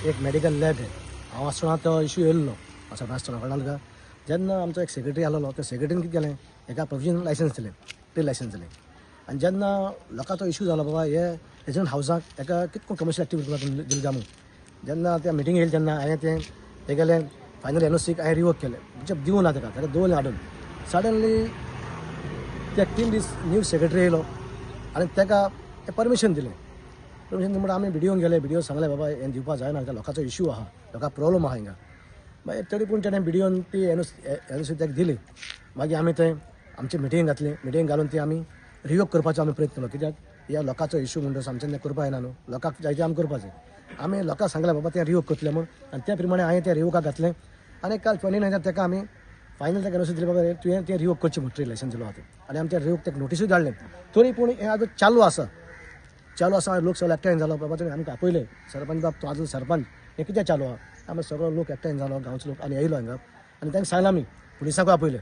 एक medical lab हे. हांव आसतना तो इशू येयल्लो सरपंच आसतना, कळ्ळें तुका? जेन्ना आमचो एक सेक्रेटरी आसलेलो, त्या सेक्रेटरीन कितें केलें, हेका प्रोविजनल लायसन्स दिलें, ट्रेड लायसन्स दिलें. आनी जेन्ना लोकांचो इशू जालो, बाबा हे रेजिडंट हावजाक हेका कितको कमर्शियल एक्टिविटी करपाक दिलें काय म्हूण, जेन्ना त्या मिटींग येयली तेन्ना हांवें तें तेगेलें फायनल एनओसीक हांवें रिवोक केलें, म्हणजे दिवं ना ताका, ताका दवरलें हाडून. सडनली त्या 3 दीस न्यू सेक्रेटरी येयलो आनी ताका परमिशन दिलें. परमिशन म्हणून आमी बिडिओन गेले. बिडिओ सांगलें, बाबा हें दिवपा जायना, कित्याक लोकांचो इश्यू आहा, लोकांक प्रॉब्लम आहा हिंगा. मागीर तरी पूण तेणें बिडिओन ती एनओसी ताका दिली. मागीर आमी थंय आमची मिटींग घातली. मिटींग घालून ती आमी रिवोक करपाचो आमी प्रयत्न केलो, कित्याक ह्या लोकांचो इश्यू म्हणटच आमच्यान तें करपा येना न्हू. लोकांक जाय तें आमी करपाचें. आमी लोकांक सांगलें, बाबा तें रिवोक करतलें म्हूण, आनी त्या प्रमाणे हांवें तें रिवोकाक घातलें. आनी काल 29 ताका आमी फायनल ताका एनओसी दिली, बाबा तुवें तें रिवोक करचें म्हूण, ट्रेड लायसन्स दिलो आहा तें. आनी आमी तें रिवोक ताका नोटिसूय धाडलें. तरी पूण हें आजून चालू आसा, चालू आसा. लोक सगळे एकठांय जालो, बाबा तुमी आमकां आपयले, सरपंच बाब, तूं आजून सरपंच, हें कितें चालू आहा? आमी सगळो लोक एकठांय जालो, गांवचो लोक, आनी येयलो हांगा आनी तांकां सांगलां. आमी पुलिसांकूय आपयले.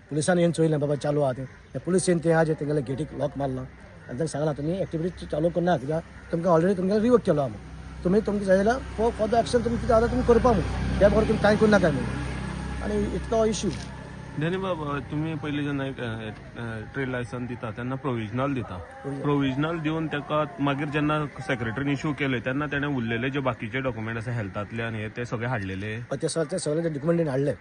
पुलिसांनी येवन चोयलें, बाबा चालू आहा तें. ते पुलीस येवन तें आजे तेंगेले गेटीक लॉक मारलो आनी तांकां सांगलां, तुमी एक्टिविटी चालू करना, कित्याक तुमकां ऑलरेडी तुमकां रिवोक केलो आमी. तुमी तुमकां जाय जाल्यार फॉर फर्दर एक्शन तुमी कितें आसा तुमी करपा म्हूण, त्या बरोबर तुमी कांय करनाका म्हणून. आनी इतलो इश्यू. धनी बाब, तुमी पयलीं जेन्ना एक ट्रेड लायसन्स दिता तेन्ना प्रोविजनल दिता. प्रोविजनल दिवन ताका मागीर जेन्ना सेक्रेटरीन इशू केले तेन्ना तेणें उरलेले जे बाकीचे डॉक्युमेंट आसा हेल्थांतले आनी हे ते सगळे हाडलेले? ते सगळे, ते सगळे डॉक्युमेंट हाडले.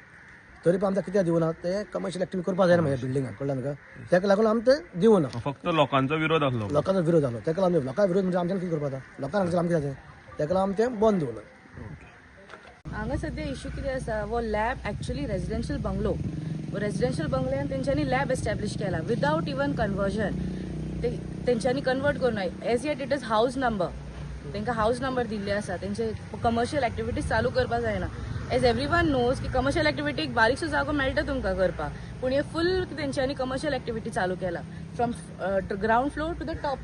तरी पण आमकां कित्याक दिवना? ते कमर्शियल एक्टिविटी करपाक जायना म्हाज्या बिल्डिंगाक, कळ्ळें तुका? ताका लागून आमी ते दिवना. फक्त लोकांचो विरोध आसलो. लोकांचो विरोध जालो, ताका लागून. लोकां विरोध म्हणजे आमच्यान कितें करपाक? आतां लोकांक हांगसर आमकां कितें? ताका लागून आमी तें बंद दवरलें. हांगा सद्या इश्यू कितें आसा, हो lab actually residential bungalow. Residential बंगल्यान तेंच्यांनी लॅब एस्टॅब्लीश केला विदावट इवन कन्वर्जन. ते तेंच्यांनी कन्वर्ट करूं, as yet it is house number. तांकां हावज नंबर दिल्ले आसा. तेंचे कमर्शियल एक्टिविटीज चालू करपाक जायना. एज एवरी वन नोज की कमर्शियल एक्टिविटीक बारीकसो जागो मेळटा तुमकां करपाक, पूण हे फूल तेंच्यांनी कमर्शियल एक्टिविटी चालू केला. From ground floor to the top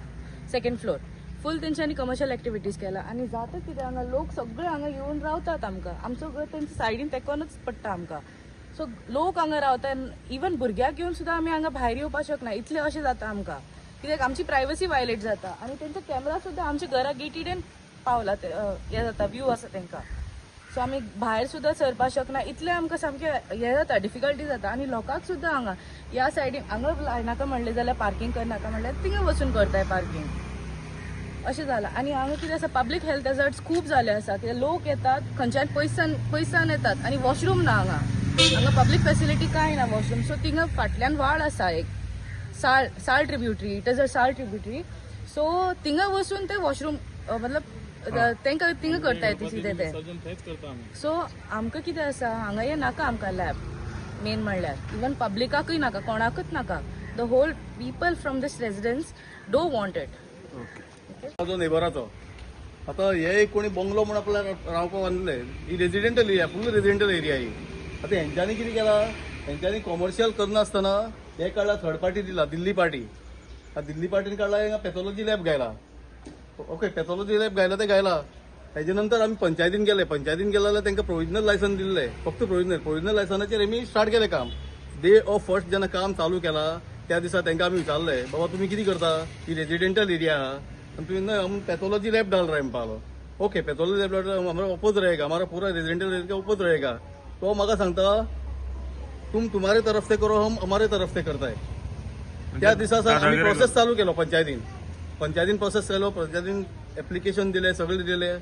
second floor full तेंच्यांनी कमर्शियल एक्टिविटीज केला. आनी जाता कितें, हांगा लोक सगळे हांगा येवन रावतात. आमकां आमचो घर तेंच्या सायडीन तेकोनच पडटा आमकां. सो लोक हांगा रावता. इवन भुरग्याक घेवन सुद्दां आमी हांगा भायर येवपाक शकना, इतलें अशें जाता आमकां, कित्याक आमची प्रायवसी वायलेट जाता. आनी तेंचो कॅमेरा सुद्दां आमच्या घरा गेटीडेन पावला ते, हें जाता, व्यू आसा तेंकां. सो आमी भायर सुद्दां सरपाक शकना, इतलें आमकां सामकें हें जाता, डिफिकल्टी जाता. आनी लोकांक सुद्दां हांगा ह्या सायडीन हांगा लायनाका म्हणलें जाल्यार, पार्कींग करनाका म्हणल्यार थिंगा वचून करताय पार्कींग, अशें जालां. आनी हांगा कितें आसा, पब्लीक हेल्थ हॅझर्ड्स खूब जाले आसा, कित्याक लोक येतात खंयच्यान पयसान पयसान येतात आनी वॉशरूम ना हांगा. हांगा पब्लीक फेसिलिटी कांय ना, वॉशरूम. सो थिंगा फाटल्यान व्हाळ आसा एक, साळ, साळ tributary. It is a Sal tributary. So थिंगा वचून ते वॉशरूम, मतलब तांकां थिंगा करताय ते कितें ते. सो आमकां कितें आसा, हांगा हें नाका आमकां लॅब. मेन म्हणल्यार इवन पब्लिकाकूय नाका, कोणाकूच नाका. The whole people from this residence don't want it. जो नेबराचो आता हे एक कोणी बंगलो म्हूण आपल्याक रावपाक बांदले. ही रेजिडेंटल एरिया, फूल रेजिडेंटल एरिया ही. आतां हेंच्यांनी कितें केलां, हेंच्यांनी कॉमर्शियल करनासतना हे काडला, थर्ड पार्टी दिला, दिल्ली पार्टी. आतां दिल्ली पार्टीन काडला, हिंगा पॅथॉलॉजी लॅब घायला. ओके, पॅथॉलॉजी लॅब घायला ते घायला. तेजे नंतर आमी पंचायतीन गेले. पंचायतीन गेले जाल्यार तांकां प्रोविजनल लायसन दिल्लें, फक्त प्रोविजनल. प्रोविजनल लायसनाचेर आमी स्टार्ट केलें काम. डे ऑफ फर्स्ट जेन्ना काम चालू केला त्या दिसा तांकां आमी विचारलें, बाबा तुमी कितें करता, ही रेजिडेंटल एरिया आहा आनी तुमी न्हय, हम पैथोलॉजी लैब डाल रहे हैं म्हणपालो. ओके, पैथोलॉजी लैब डाल रहे हैं, हमारा ओपोज रहेगा, हमारा पूरा रेजिडेंटल एरिया ओपोज रहेगा. तो म्हाका सांगता, तुम तुम्हारे तरफ से करो, हम हमारे तरफ से करताय. त्या दिसा सर आमी प्रोसेस चालू केलो पंचायतीन. पंचायतीन प्रोसेस केलो, पंचायतीन एप्लिकेशन दिले, सगळे दिले.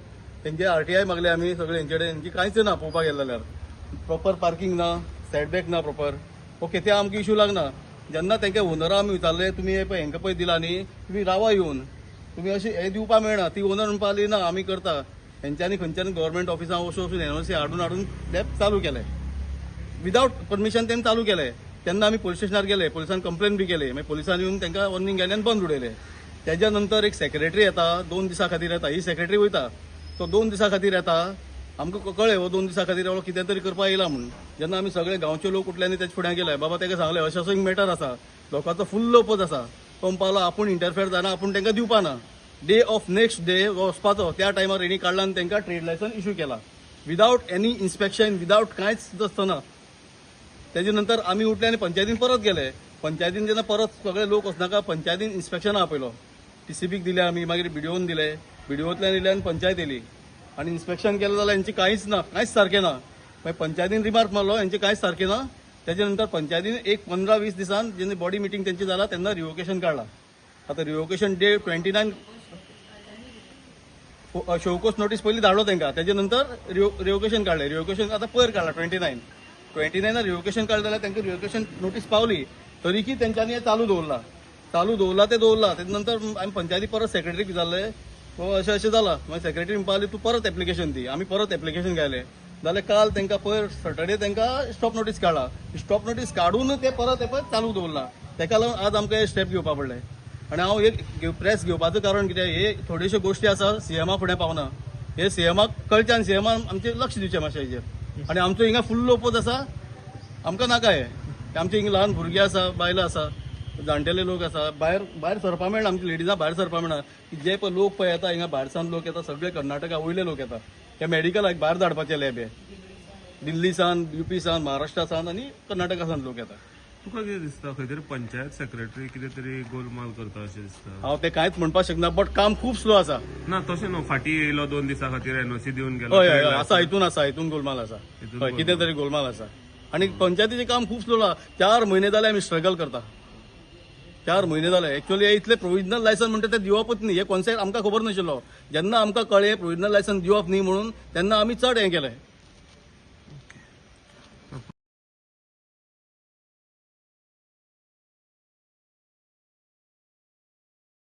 तेंचे आरटीआय मागले आमी सगळे हेंचे कडेन. हेंची कांयच ना. पळोवपाक गेले जाल्यार प्रॉपर पार्किंग ना, सेटबॅक ना प्रॉपर. ओके, ते आमकां इशू लागना. जेन्ना तेंके ओनरा आमी विचारले, तुमी हे पळय हेंकां पळय दिला न्ही, तुमी रावा येवन, तुमी अशी हे दिवपा मेळना. ती ओनर म्हणपा लागली, ना, आमी करता. हेंच्यांनी खंयच्यान गव्हर्मेंट ऑफिसान वचून वचून एनओसी हाडून हाडून लॅब चालू केले. विदावट परमिशन तेमी चालू केले. तेन्ना आमी पोलीस स्टेशनार गेले, पोलिसान कंप्लेन बी केले. मागीर पोलिसांनी येवन तांकां वॉर्निंग गेले आनी बंद उडयले. तेज्या नंतर एक सेक्रेटरी येता, 2 दिसां खातीर येता. ही सेक्रेटरी वयता, तो 2 दिसां खातीर येता. आमकां कळ्ळें, हो 2 दिसां खातीर एवढो कितें तरी करपाक येयला म्हूण. जेन्ना आमी सगळे गांवचे लोक उठले आनी तेच्या फुड्यान गेले, बाबा ताका सांगलें, अशें असो एक मॅटर आसा, लोकांचो फुल्ल ओपोज आसा. तो म्हणपाक लागलो, आपूण इंटरफेर जायना, आपूण तांकां दिवपा ना. डे ऑफ नेक्स्ट डे वचपाचो त्या टायमार हेणी काडला आनी तांकां ट्रेड लायसन्स इशू केला विदावट एनी इन्स्पेक्शन, विदावट कांयच आसतना. तेजे नंतर आमी उठले आनी पंचायतीन परत गेले. पंचायतीन जेन्ना परत सगळे लोक वचनाका, पंचायतीन इन्स्पेक्शना आपयलो. टीसीपीक दिले आमी, मागीर बिडिओन दिले. बिडिओंतल्यान येयले आनी पंचायत येयली. आनी इन्स्पेक्शन केलें जाल्यार हेंचें कांयच ना, कांयच सारकें ना. मागीर पंचायतीन रिमार्क मारलो हेंचें कांयच सारकें ना. तेजे नंतर पंचायतीन एक 15-20 दिसान जेन्ना बॉडी मिटींग तेंची जाला तेन्ना रिवोकेशन काडला. आतां revocation day 29 show cause notice पयलीं धाडलो तांकां, तेजे नंतर रिवोकेशन काडलें. रिवोकेशन आतां पयर काडला 29. 29 रिवोकेशन काडलें जाल्यार तांकां रिवोकेशन नोटीस पावली तरीकी तेंच्यांनी हें चालू दवरलां. चालू दवरलां तें दवरलां. तेजे नंतर आमी पंचायती परत सेक्रेटरीक विचारलें, बाबा अशें अशें जालां. मागीर सेक्रेटरी म्हणपा लागली तूं परत एप्लिकेशन दी. आमी परत एप्लिकेशन घायलें जाल्यार काल तांकां पयर सटर्डे तांकां स्टॉप नोटीस काडला. स्टॉप नोटीस काडून ते परत हे पळय चालू दवरला. तेका लागून आज आमकां हे स्टेप घेवपा पडले. आनी हांव एक प्रेस घेवपाचो कारण कितें, हे थोड्योश्यो गोश्टी आसा सीएमा फुडें पावना. हे सीएमाक कळचें आनी सीएमान आमचें लक्ष दिवचें मातशें हेजेर. आनी आमचो हिंगा फुल्ल ओपोज आसा, आमकां नाका हे. आमचे हिंगा ल्हान भुरगीं आसा, बायलां आसा, जाणटेले लोक आसा, भायर भायर सरपा मेळना, आमच्या लेडिजां भायर सरपा मेळना. जे पळय लोक पळय येता हिंगा, भायर सावन लोक येता, सगळे कर्नाटका वयले लोक येता. हे मेडिकलाक भायर धाडपाचे लॅब हे दिल्ली सावन, युपी सावन, महाराष्ट्रा सावन आनी कर्नाटका सावन लोक येता. तुका कितें दिसता, खंय तरी पंचायत सेक्रेटरी कितें तरी गोलमाल करता अशें दिसता? हांव ते कांयच म्हणपाक शकना, बट काम खूब स्लो आसा. ना तशें न्हू, फाटीं येयलो 2 दिसां खातीर एनओसी दिवन गेलो. हय हय हय, आसा हितून, आसा हितून गोलमाल आसा. हितून. हय, कितें तरी गोलमाल आसा. आनी पंचायतीचें काम खूब स्लो. 4 म्हयने जाले आमी स्ट्रगल करता, 4 म्हयने जाले. एक्चुअली इतले प्रोविजनल लायसन म्हणटा ते दिवपच न्ही, हे कॉन्सेप्ट आमकां खबर नाशिल्लो. जेन्ना आमकां कळ्ळें प्रोविजनल लायसन दिवप न्ही म्हणून, तेन्ना आमी चड हें केलें.